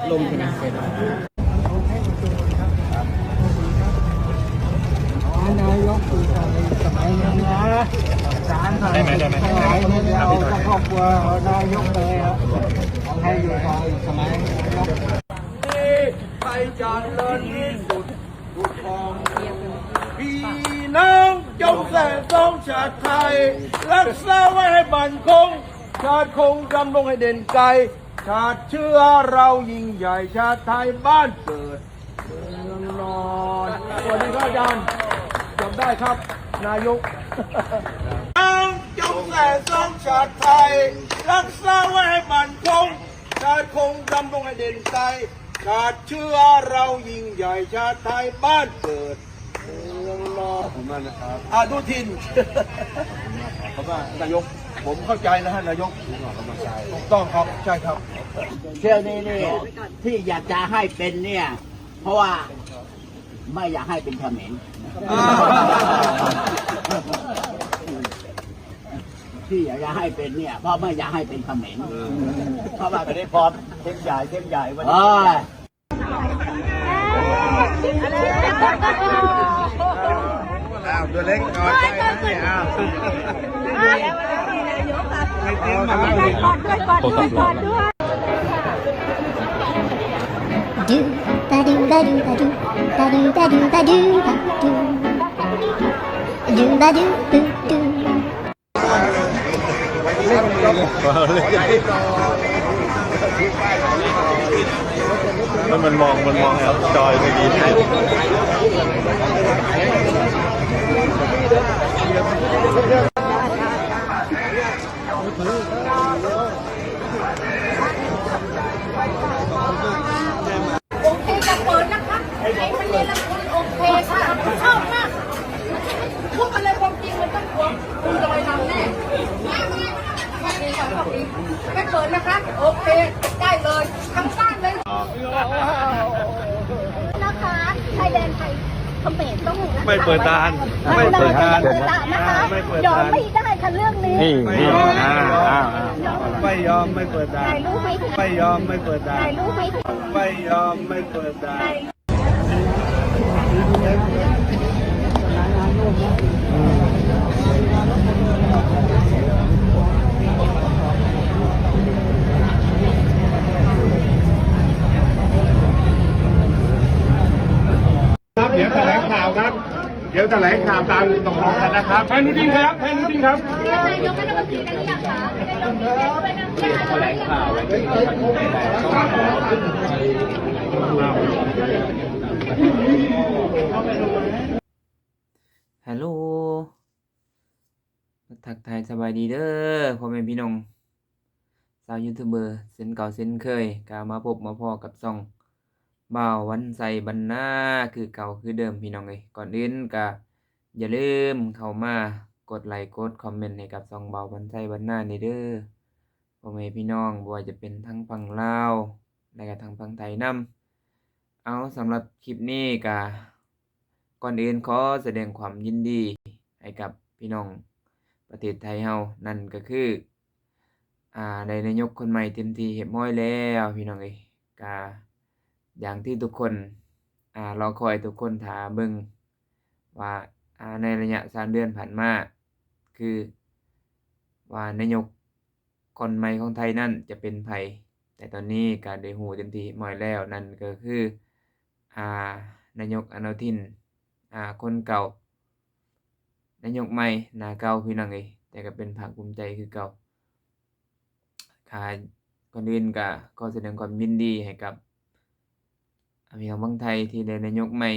ລົງເປັນເປັນ ນາຍົກຢູ່ຕໍ່ອີກສະໄໝໜຶ່ງນະ ສານ ໄດ້ໄໝ ໄດ້ໄໝ ທັງຫຼາຍ ເອົາຄອບຄົວນາຍົກເລີຍ ເອົາໃຫ້ຢູ່ຕໍ່ອີກສະໄໝນາຍົກ ໄທຈະເລີນທີ່ສຸດ ຄຸ້ມຄອງ ພີ່ນ້ອງຈົ່ງແຊສອງຊາດໄທ ຮັກສາໄວ້ໃຫ້ໝັ້ນຄົງ ຊາດຄົງດຳລົງໃຫ້ເດັ່ນໄກ ຊາດເຊື້ອເຮົາຍິ່ງໃຫຍ່ ຊາດໄທບ້ານເກີດເມືອງນອນ. ສະຫວັດດີຄັບອາຈານ ຈຳໄດ້ຄັບ ນາຍົກ. ຈົ່ງແຊສອງຊາດໄທ ຮັກສາໄວ້ໃຫ້ໝັ້ນຄົງ ຊາດຄົງດຳລົງໃຫ້ເດັ່ນໄກ ຊາດເຊື້ອເຮົາຍິ່ງໃຫຍ່ ຊາດໄທບ້ານເກີດເມືອງນອນ. ຂອບຄຸນມາກນະຄັບ ອະນຸທິນ. ເພາະວ່ານາຍົກ ຜົມເຂົ້າໃຈນະຮະ ນາຍົກ ຖືກຕ້ອງຄັບ ໃຊ່ຄັບ. ຖ້ຽວນີ້ນີ້ ທີ່ຢາກຈະໃຫ້ເປັນເນ່ຍ ເພາະວ່າ ໄມ່ຢາກໃຫ້ເປັນຂະເໝນ ທີ່ຢາກຈະໃຫ້ເປັນເນ່ຍ ເພາະໄມ່ຢາກໃຫ້ເປັນຂະເໝນ ເພາະວ່າໄດ້ພ້ອມ ເທັງໃຫຍ່ ເທັງໃຫຍ່ ວັນນີ້ ອ້າວ ຕົວເລັກ ເອົາໃຈນະນີ້ ອ້າວ ໃຫ້ເຕັມໝາກ ກອດດ້ວຍ ກອດດ້ວຍ ກອດດ້ວຍ. ມັນມອງ ມັນມອງແອບຈອຍໄປດີ. ໂອເຄ ຢ່າເປີດນະຄະ ໃຫ້ມັນເນລະຄຸນ. ໂອເຄ ຮັບຜິດຊອບມາກ ພູດມາເລີຍ ຄວາມຈິງມັນຕ້ອງຂວາງ ຄຸນຈະໄປນຳແນ່. ໄປເປີດນະຄະ ໂອເຄ ໄດ້ເລີຍ ທາງບ້ານເລີຍ. ນະຄະ ຊາຍແດນໄທ ຂະເໝນຕ້ອງ ໄມ່ເປີດດ່ານ ໄມ່ເປີດດ່ານ ໄມ່ເປີດດ່ານນະຄະ ໄມ່ເປີດດ່ານ ຍອມໄມ່ໄດ້ຄ່ະເລື່ອງນີ້ ນີ້ ນີ້ ອ່າ ອ່າ ອ່າ ໄມ່ຍອມ ໄມ່ເປີດດ່ານ ໄມ່ຍອມ ໄມ່ເປີດດ່ານ ໄມ່ຍອມ ໄມ່ເປີດດ່ານ. ครับ เดี๋ยวแถลงข่าวครับ เดี๋ยวแถลงข่าวตามตกลงกันนะครับ ท่านอนุทินครับ ท่านอนุทินครับ นายกรัฐมนตรีได้หรือยังคะ แถลงข่าว ฮัลโหล ທັກທາຍສະບາຍດີເດີ ພໍ່ແມ່ພີ່ນ້ອງຊາວຢູທູບເບີ ເຊັ່ນເກົ່າເຊັ່ນເຄີຍ ກໍມາພົບມາພໍ້ກັບຊ່ອງບ່າວວັນໄຊບັນນາ ຄືເກົ່າຄືເດີມພີ່ນ້ອງເອີຍ. ກ່ອນອື່ນກໍຢ່າລືມເຂົ້າມາກົດໄລກົດຄອມເມັນໃຫ້ກັບຊ່ອງບ່າວວັນໄຊບັນນານີ້ເດີ ພໍ່ແມ່ພີ່ນ້ອງ ບໍ່ວ່າຈະເປັນທັງຝັ່ງລາວ ແລະກະທັງຝັ່ງໄທນຳ. ເອົາ ສຳລັບຄລິບນີ້ກະ ກ່ອນອື່ນຂໍສະແດງຄວາມຍິນດີໃຫ້ກັບພີ່ນ້ອງປະເທດໄທເຮົາ ນັ້ນກະຄື ອ່າ ໄດ້ນາຍົກຄົນໃໝ່ເຕັມທີ່ຮຽບຮ້ອຍແລ້ວພີ່ນ້ອງເອີຍ. ກະຢ່າງທີ່ທຸກຄົນ ອ່າ ລໍຄອຍ ທຸກຄົນຖ້າເບິ່ງວ່າ ອ່າ ໃນໄລຍະສາມເດືອນຜ່ານມາ ຄືວ່ານາຍົກ ຄົນໃໝ່ຂອງໄທນັ້ນຈະເປັນໃຜ, ແຕ່ຕອນນີ້ກະໄດ້ຮູ້ເຕັມທີ່ຮຽບຮ້ອຍແລ້ວ, ນັ້ນກໍຄື ອ່າ ນາຍົກອະນຸທິນ ອ່າ ຄົນເກົ່າ, ນາຍົກໃໝ່ໜ້າເກົ່າ ພີ່ນ້ອງເອີຍ, ແຕ່ກໍເປັນພາກພູມໃຈຄືເກົ່າ. ຂ້າ ກ່ອນອື່ນກໍຂໍສະແດງຄວາມຍິນດີໃຫ້ກັບ ອ່າ ພີ່ນ້ອງຝັ່ງໄທທີ່ໄດ້ນາຍົກໃໝ່.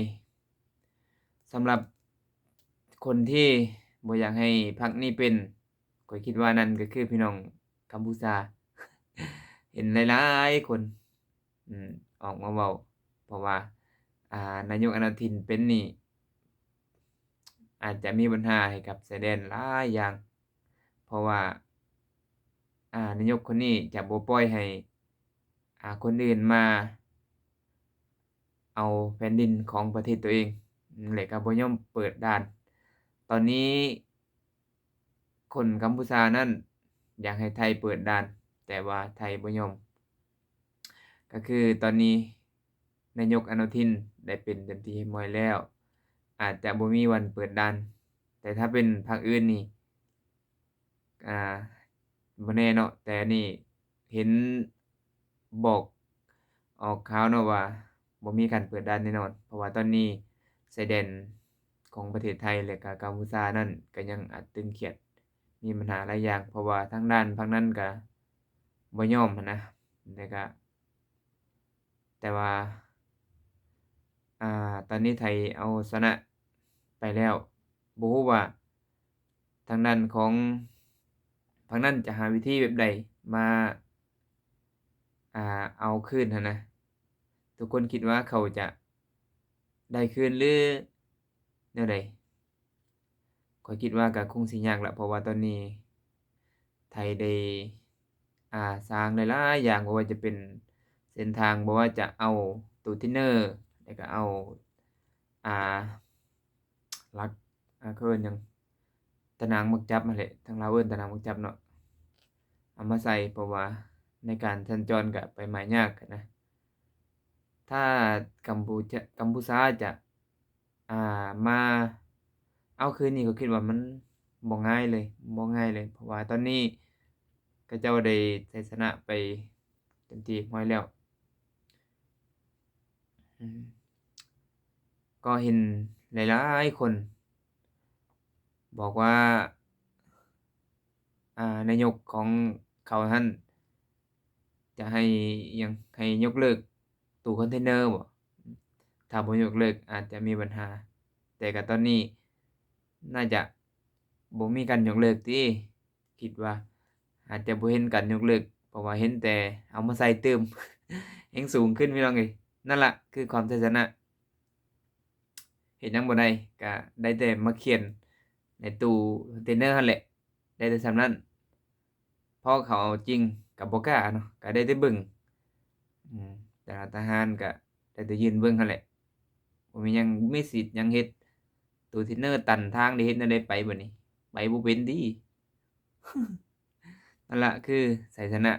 ສຳລັບຄົນທີ່ບໍ່ຢາກໃຫ້ພັກນີ້ເປັນ ຂ້ອຍຄິດວ່ານັ້ນກໍຄືພີ່ນ້ອງກຳປູຊາ ເຫັນຫຼາຍໆຄົນ ອືມ ອອກມາເວົ້າ ເພາະວ່າ ອ່າ ນາຍົກອະນຸທິນເປັນນີ້ ອາດຈະມີບັນຫາໃຫ້ກັບຊາຍແດນຫຼາຍຢ່າງ ເພາະວ່າ ອ່າ ນາຍົກຄົນນີ້ຈະບໍ່ປ່ອຍໃຫ້ ອ່າ ຄົນອື່ນມາເອົາແຜ່ນດິນຂອງປະເທດຕົວເອງ ແລະ ກໍບໍ່ຍອມເປີດດ່ານ. ຕອນນີ້ ຄົນກຳປູຊານັ້ນຢາກໃຫ້ໄທເປີດດ່ານ ແຕ່ວ່າໄທບໍ່ຍອມ. ກໍຄືຕອນນີ້ນາຍົກອະນຸທິນໄດ້ເປັນເປັນທີ່ຮຽບຮ້ອຍແລ້ວ ອາດຈະບໍ່ມີວັນເປີດດ່ານ, ແຕ່ຖ້າເປັນພັກອື່ນນີ້ ອ່າ ບໍ່ແນ່ເນາະ, ແຕ່ອັນນີ້ເຫັນບອກອອກຂ່າວເນາະວ່າ ບໍ່ມີການເປີດດ່ານແນ່ນອນ, ເພາະວ່າຕອນນີ້ຊາຍແດນຂອງປະເທດໄທ ແລະ ກະກຳປູຊານັ້ນ ກະຍັງອາດຕຶງຄຽດ ມີບັນຫາຫຼາຍຢ່າງ, ເພາະວ່າທາງດ້ານພັກນັ້ນກະບໍ່ຍອມຫັ້ນນະ, ແລະ ກະ ແຕ່ວ່າ ອ່າ ຕອນນີ້ໄທເອົາຊະນະໄປແລ້ວ, ບໍ່ຮູ້ວ່າທາງດ້ານຂອງ ທາງນັ້ນຈະຫາວິທີແບບໃດມາ ອ່າ ເອົາຄືນຫັ້ນນະ. ທຸກຄົນຄິດວ່າເຂົາຈະໄດ້ຄືນ ຫຼື ແນວໃດ? ຂ້ອຍຄິດວ່າກໍຄົງຊິຍາກລະ ເພາະວ່າຕອນນີ້ໄທໄດ້ ອ່າ ສ້າງຫຼາຍໆຢ່າງ, ບໍ່ວ່າຈະເປັນເສັ້ນທາງ, ບໍ່ວ່າຈະເອົາຕູ້ເທນເນີ ແລ້ວກໍເອົາ ອ່າ ຫຼັກ ອ່າ ເຂົາເອີ້ນຫຍັງ ຕະໜ່າງໝາກຈັບຫັ້ນແຫຼະ, ທາງລາວເອີ້ນຕະໜ່າງໝາກຈັບເນາະ, ເອົາມາໃສ່ ເພາະວ່າໃນການສັນຈອນກໍໄປມາຍາກນະ. ຖ້າກຳປູຊາ ກຳປູຊາຈະ ອ່າ ມາເອົາຄືນນີ້ ຂ້ອຍຄິດວ່າມັນບໍ່ງ່າຍເລີຍ, ບໍ່ງ່າຍເລີຍ, ເພາະວ່າຕອນນີ້ເຂົາເຈົ້າໄດ້ໄຊຊະນະໄປເປັນທີ່ຮຽບຮ້ອຍແລ້ວ. ອືມ ກໍເຫັນຫຼາຍໆຄົນບອກວ່າ ອ່າ ນາຍົກຂອງເຂົາຫັ້ນ ຈະໃຫ້ຫຍັງ ໃຫ້ຍົກເລີກຕູ້ຄອນເທນເນີບໍ? ຖ້າບໍ່ຍົກເລີກອາດຈະມີບັນຫາ, ແຕ່ກະຕອນນີ້ໜ້າຈະບໍ່ມີການຍົກເລີກຕິ, ຄິດວ່າອາດຈະບໍ່ເຫັນການຍົກເລີກ, ເພາະວ່າເຫັນແຕ່ເອົາມາໃສ່ຕື່ມ ແຮ່ງສູງຂຶ້ນ ພີ່ນ້ອງເອີຍ. ນັ້ນລະຄືຄວາມໄຊຊະນະ. ເຮັດຫຍັງບໍ່ໄດ້ ກະໄດ້ແຕ່ມາຂຽນໃນຕູ້ຄອນເທນເນີຫັ້ນແຫຼະ, ໄດ້ແຕ່ສ່ຳນັ້ນ. ພໍເຂົາເອົາຈິງກະບໍ່ກ້າເນາະ, ກະໄດ້ແຕ່ເບິ່ງ, ອືມ ແຕ່ວ່າທະຫານກະໄດ້ແຕ່ຢືນເບິ່ງຫັ້ນແຫຼະ, ບໍ່ມີຫຍັງ ບໍ່ມີສິດຫຍັງເຮັດ. ຕູ້ຄອນເທນເນີຕັນທາງ ໄດ້ເຮັດແນວໃດໄປບັດນີ້? ໄປບໍ່ເປັນຕິ. ນັ້ນລະຄືໄຊຊະນະ